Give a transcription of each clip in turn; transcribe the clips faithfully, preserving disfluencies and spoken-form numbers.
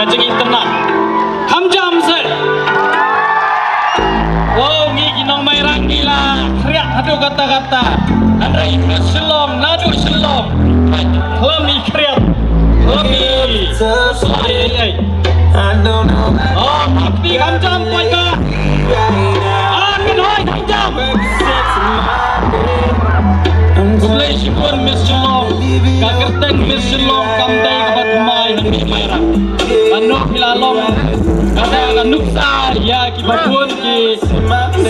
Ka jingitynnad. Kham jam se. Wow, ngi ki nong Mairang ngi la khriat haduh katta katta. Hynrei Miss Shillong, naduh Shillong. Khlem i khriat. Khlem i. Ai, ai, ai. Oh, tapi kham jam paidbah. Ah, kynhoi kham jam. Khublei shibun Miss Shillong. Ka kyrteng Miss Shillong kam dei kaba thymmai ha Mairang. Ka nuksa la long kata ka nuksa ïa kiba bun ki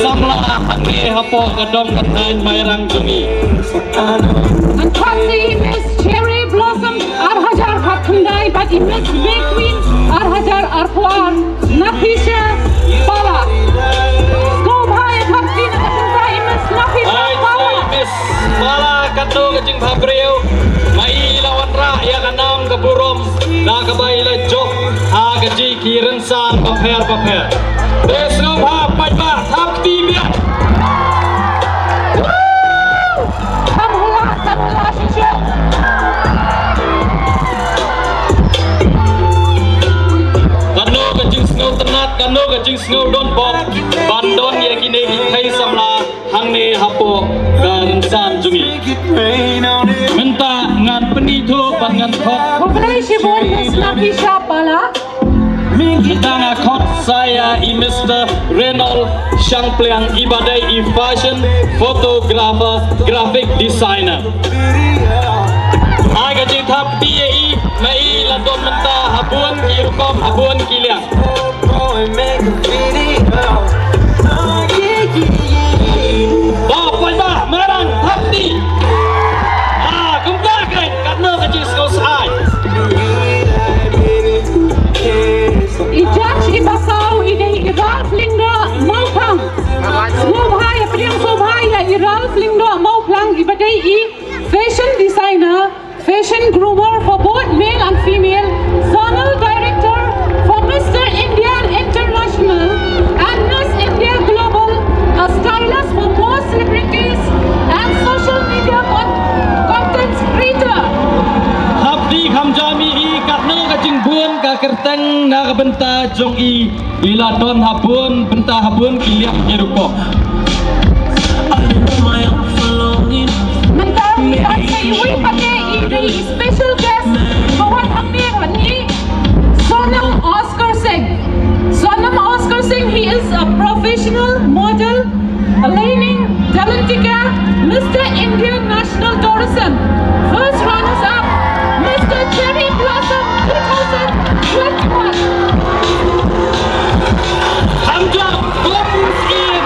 samla hangne hapoh ka dong ka thaiñ Mairang jong ngi. Ngan khot sa i Miss Cherry Blossom ar hajar khatkhyndai bad i Miss May Queen ar hajar arphew ar, Nafisha Pala. Sngewbha ïa khot kti na ka bynta i Miss Nafisha Pala. Miss Pala, katno ka jingbhabriew. Ma i la wanrah ïa ka nam ka burom da kaba i la jop ha ka jingkyrsan bapher bapher. Te sngewbha paidbah thap kti biang. Kham hula, kham hula shisha. Kano ka jingsngewtynnat, kano ka jingsngewdonbok ban don ïa kine ki thei samla hangne hapoh ka rynsan jong ngi. Mynta ngan pynithuh bad ngan khot. Khublei shibun Miss Nafisha Pala. Mynta nga khot sa ïa i Mister Reynold Shangpliang, iba dei i fashion photographer, graphic designer. Ai ka jingthap kti ïa i, ma i la don mynta ha bun ki rukom, ha bun ki liang. Ba paidbah Mairang thap kti. Ah, kumta kan, katno ka jingsngewsih. I judge iba saw i dei i Ralph Lyngdoh Mawphlang. Sngewbha ïa pdiang sngewbha ïa i Ralph Lyngdoh Mawphlang iba dei i fashion designer, fashion groomer for both male and female, zonal director for Mister India International and Miss India Global, a stylist for most celebrities and social media con- content creator. Hapdeng kham jam ïa i, katno ka jingbun ka kyrteng na ka bynta jong i, i la don ha bun bynta, ha bun ki liang ki rukom. Mynta i dang sa iwei pat i dei i special guest ba wan hangne, Sonam Oscar Singh. Sonam Oscar Singh, he is a professional model, Aligning Talentika, Mister India National Tourism, first runners up, Mister Cherry Blossom two thousand twenty-one. Kham jam, kham jam,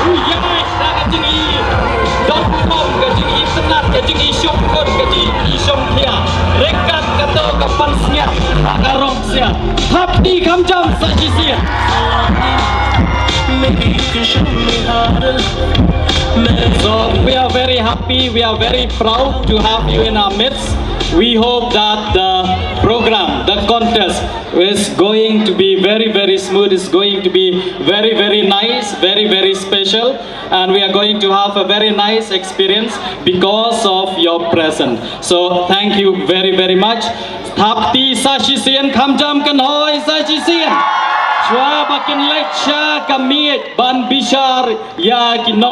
u ïaid na ka jingi, don burom, ka jingi tynnat, ka jingi shongkun, ka jingi shongkhia. Ryngkat kato ka pansngiat, ka rong Thap kti kham jam sa shisien. So we are very happy, we are very proud to have you in our midst. We hope that the program, the contest is going to be very, very smooth, is going to be very, very nice, very, very special. And we are going to have a very nice experience because of your presence. So thank you very, very much. Thap kti sa shisien, kham jam, kynhoi sa shisien. Shuwa ba kin leit sha ka miej ban bishar ïa ki nong